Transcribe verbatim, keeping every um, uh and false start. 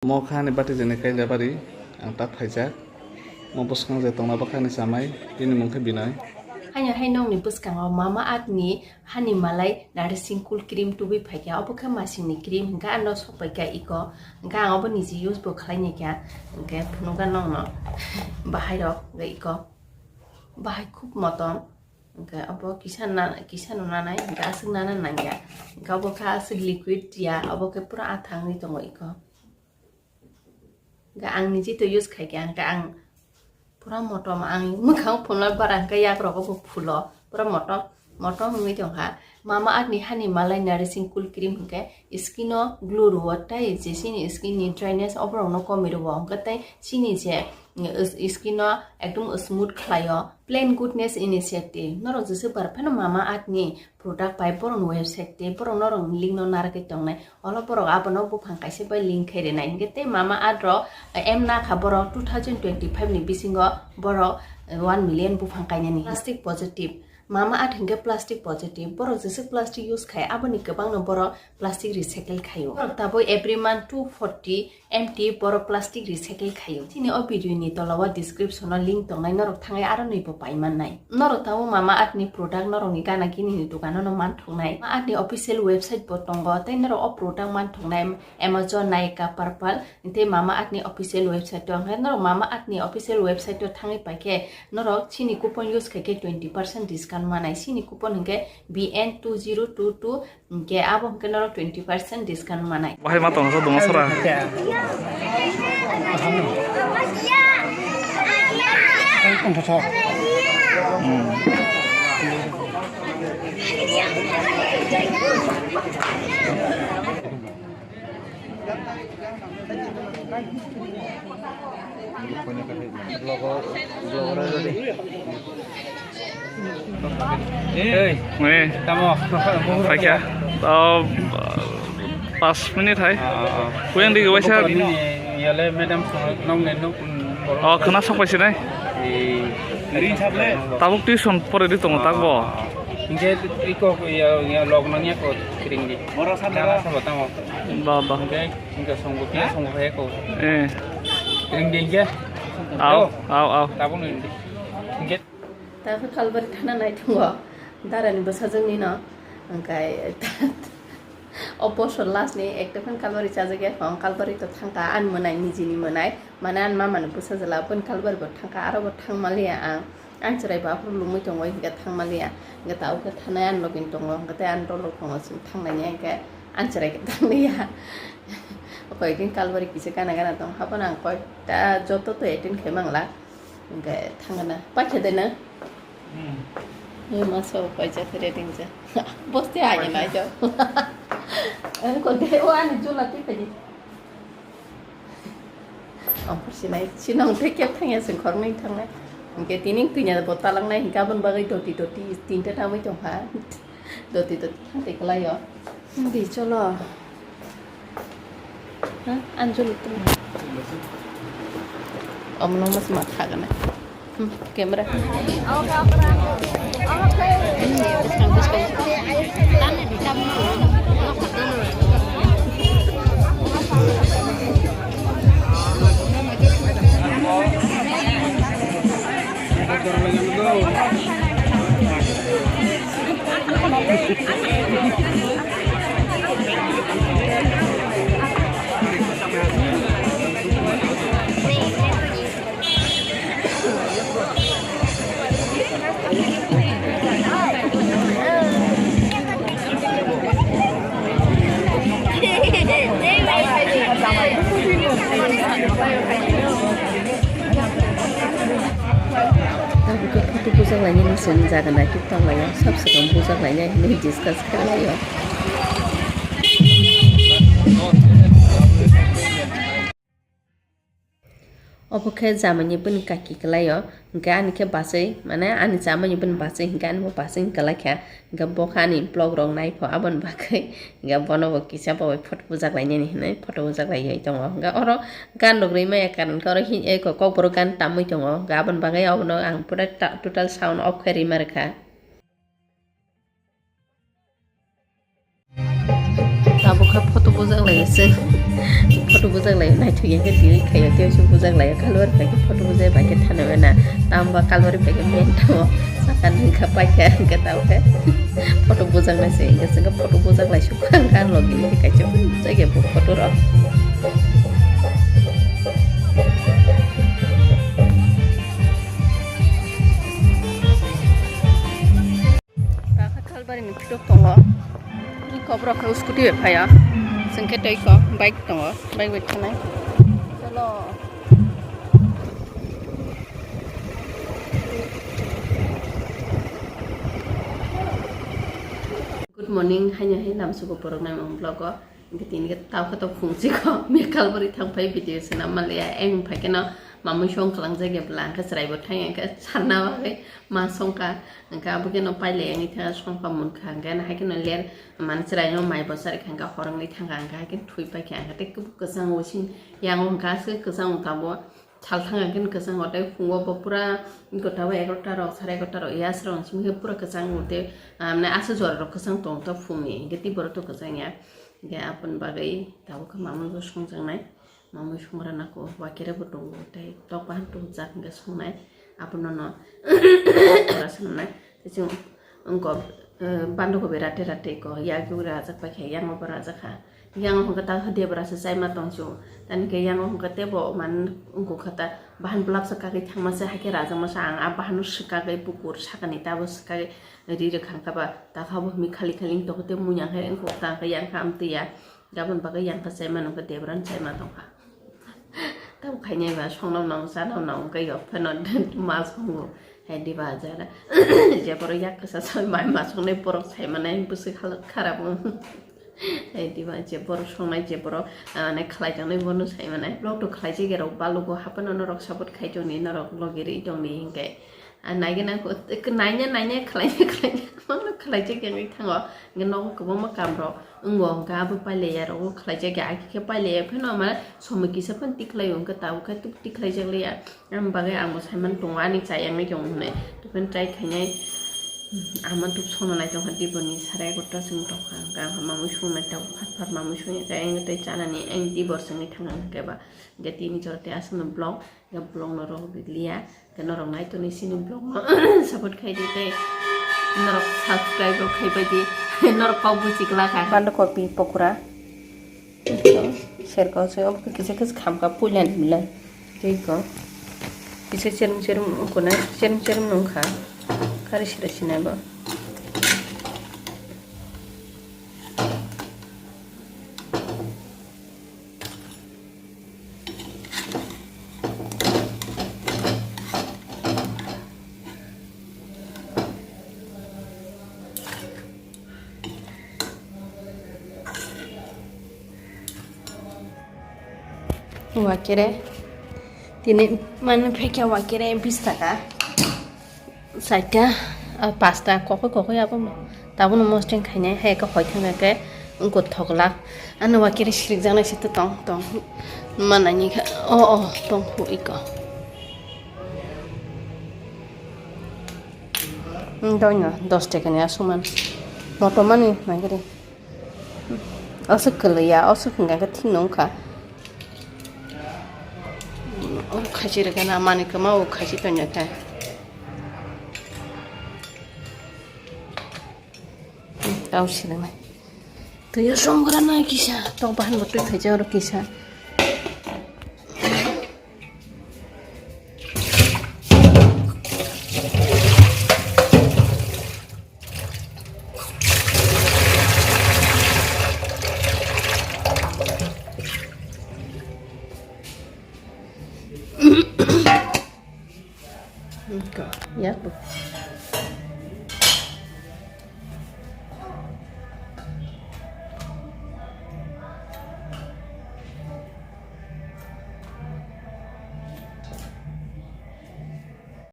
Mo kha ani bati jani kaila bari, ang tak phaijak. Mo bwskango je tongna bwkha ni chamai, bini mung khe Binoy. Haino hai nokni bwskango Mama Earth ni hani malai nourishing cool cream tubui phaikha, obo khe masingni cream, hwnkhe ano sokpaikha iko, hwnkhe ang obo niji use bo khlai naikha, hwnkhe phunukha nokno bahai rok hwnkhe iko bahai khub motom. Hwnkhe obo kisa na, kisa no nanai, hwnkhe aswk nana nangya. Hwnkhe obo khe aswk liquid ya, obo khe pura athang wngwi tongo iko. Hwnkhe ang niji to use khaikha, hwnkhe ang pura motom, ang mwkhang phunukla bara hwnkhe yak rogo bo phulo, pura motom, motom wngwi tongkha. Mama Earth ni hani malai nourishing cool cream hwnkhe skin o glow rwo tei je chini skin ni dryness oborok no komwi rwo, hwnkhe tei chini je, mm, skin o ekdom smooth khlaio. Plain Goodness Initiative, norok jeswk bar phano Mama Earth ni product pai borokni website tei borok norokni link no narwgwi tongnai. Olo borok abono buphang kaisa bai link khe rinai. Hinkhe tei Mama Earth rok, eh, aim nakha borok two thousand twenty-five ni bisingo borok, eh, one million buphang kainani. Plastic positive, Mama Earth hinkhe plastic positive, borok jeswk plastic use khai aboni kwbangno borok plastic recycle khaio. Borok tabuk every month two forty empty borok plastic recycle khaio. Chini o video ni tola o description o link tongnai, norok thangwi aro nwi bo pai mannai. Norok tabuk Mama Earth ni product norok ni gana gini ni dukano no manthoknai. Mama Earth ni official website bo tongo, tei norok o product manthoknai Amazon, Nykaa, Purplle, tei Mama Earth ni official website o. Hwnkhe norok Mama Earth ni official website o thangwi paikhe norok chini coupon use khaikhe twenty percent discount manai. Chini coupon hwnkhe B N two zero two two. Hwnkhe abo hwnkhe norok twenty percent discount manai. Bahai ma tongsa duma sora. Hmm. Vlog, vlog ready. Ei, tamo. Paikha. Oh, pas minute hai. Ah, ah, ah. Kuyang di gawai sa. Ini, ya le, madam, nong ne, nong, mm, borok. Oh, khna sok paisi nai. Ei, tabuk tuition pore di tongo, tak bo. Ah, ah, ah. Hingke iko, ya, ya, log nang ya ko, kring di. Borok sa, borok sa, tamo. Ba, ba. Hingke, hingke songbo, kya songbo hai ko. Eh. Kring di hingke. Au, au, au. Tabuk nang di. Hingke. Takhe kalbari thana nai tongo, darani bwsajwkni no, hwnkhe o bosor last ni ekta phano kalbari chajak ya, phano kalbari to thangkha, ani mwnai, nijini mwnai, mane ani mama ni bwsajwla, boni kalbari bo thangkha, aro bo thangmaliya ang, ang chwrai bo aphuru lumui tongo, hwnkhe thangmaliya, hwnkhe tabuk khe thanai ani logi tongo, hwnkhe tei ani dolok tongo, chwng thangnai ya, hwnkhe ani chwrai khe thangliya, koi din kalbari kisa gana gana tongo, haphano ang koi ta joto to attend khai mangla. Hingke thangna, paikha de na? Hmm. Ni masa o paisa kere dingja. Boste ani nai jo. Ani ko de o ani jula ti paji. Ampur sinai, sinong te kep thangya sing khornai thangnai. Hingke tini tunya bo talangnai, hingke aboni bagwi doti doti tinta tamui tongkha. Doti doti thang te kwlai o. Di cholo. Ha? Anjali tu. Om no mas matha gana. Hmm, camera. Tabuk khe photo bujak lainani se jaga naitugtang laio, sab swkang bujak lainai hinwi discuss khe laio. Obo khe jamaini bini kaki kwlaio, hwnkhe ani khe bachwi, mane ani jamaini bini bachwi, hwnkhe ani bo bachwi kwlai kha. Hwnkhe bo khe ani vlog rok nai pho, aboni bagwi hwnkhe bono bo kisa bo bai photo bujak lainani hinwi photo bujak laiwi tongo. Hwnkhe oro gan rok rwi maya karon khe oro hin eko kokborok gan tamwi tongo. Hwnkhe aboni bagwi abono ang pura ta-, total sound off khe rima rwkha. Tabuk khe photo bujak lai Chwng photo bujak lai naithok ya khe delete khaio, tei se bujak lai kalwari bai khe photo bujak bai khe thana bai na. Tamo ba kalwari bai khe men tamo saka nung kha pai kha hwnkhe tamo khe photo bujak nai se hwnkhe chwng khe photo bujak lai sukha hwnkhe ang logi ni kaisa bujak ya bo photo rok. Bakha Khalbari ni phutuk tongo. Ni kobrok khe scooty bai phaio. Chwng khe tei ko bike tongo. Bike bai thanai. Chalo. Good morning, haino hai lamsugo borok nai mung vlog o. Hingke tini ke tau khe to phung chikho, me Khalbari thang phai video swnam manliya, eng phai khe no mamui song klang jagya bwla, hingke chwrai bo thang ya, hingke sarna bagwi ma song kha, hingke abo khe no pailai wngwi thang song kha, mun kha, hingke hai khe no ler mani chwrai no mai bo chari kha, hingke hor wngwi thang kha, hingke hai khe thwi pai kha, hingke tei kwchang bo sing yang o hingke aswk kwchang o tabuk. Salthang hwnkhe kwchang o tei phungo bo pura gota o egarota rok, sare egarota rok ya srong simi khe pura kwchang o tei, ah, mane aswk jora rok kwchang tong ta phungni hwnkhe tei borok to kwchang ya. Hwnkhe aboni bagwi tabuk khe mamui bo songjaknai, mamui songrana kok wakere bo tongo tei tok bahan tubujak hwnkhe songnai abono no pura swnamnai. Tei chwng wngkok, eh, bandakobi rate rate kok, yagwi rajak paikha, yango bo rajak kha. Yango hwnkhe ta debra se chaima tongsu. Tani khe yango hwnkhe tebo man wngkok kha ta, bahan bulap se kagwi thangma se, haikhe rajakma se ang a bahano swkagwi bukur sakani tabo swkagwi ri rwkha hwnkhe ba, ta kha bo hwnwi khali khali wng tongkha tei muya khe wngkok ta hwnkhe yang kha amtwi ya. Gabon bagwi yang kha chaima nungkha, debra no chaima tongkha. Tamo khainai ba, songnam nango, chanam nango, khe yok phano ma songo. Hai diba jara. Je borok yak kwsa soi mai ma songnai borok sai manai bwswk halok kharap wng. Hai diba je borok songnai, je borok, ah, mane khlai tongnai bono sai manai. Vlog to khlai jagya rok balugo, haphano norok support khai tongni, norok logi ri tongni hinkhe. Ah, naigena ko, naina, naina, khlaina, khlaina, mangno khlaijak yang wngwi thango. Hwnkhe nogo kwbangma kam rok wngo, hwnkhe abo pailaiya rogo khlaijak ya, akhe khe pailaiya phano ama somoi kisa phano tikhlai o, hwnkhe tabuk khe tuk tikhlaijak liya. Aboni bagwi ang bo saiman tongo, ani chayang nai tongo hwnwi. Tei phano try khainai, ama tuk songna nai tongkha, diboni sarai egarota chwng tongkha, hwnkhe ang mamui songnai tabuk, phat phat mamui songya khe ang tei chanani, ang dibor chwngwi thangkha hwnkhe ba. Hwnkhe tini jora tei aswkno vlog, hwnkhe vlog no rw liya. Hwnkhe norok nai tongni sini vlog no support khai di tei norok subscribe rok khai pai di. Norok kok buchi kla kha. Banda kopi pokora. Serkao se obo kisa kisa khamkha puila ni mila. Tei ko kisa cherum cherum ungkuna, cherum cherum nungkha. Kari sira sinai bo. Wakere tini mani phekya wakere bis taka. Saita, ah, pasta, kokoi kokoi abo mo. Tabukno mosting khainai, hai khe hoi thangkha khe, wngkha thoglak. Ano wakere sirikjaknai se tong, tong. Manani kha, o, o, tong hu iko. Doino, dos tekani aswk man. Moto mani, nagiri. Aswk kwlwi ya, aswk hwnkha khe thik no wngkha. O khachi rwkha na, mani kwma o khachi tongya khe. Tau sinai. Twi o songwra nai kisa, tok bahan bo twi khaijak oro kisa. Yak bo.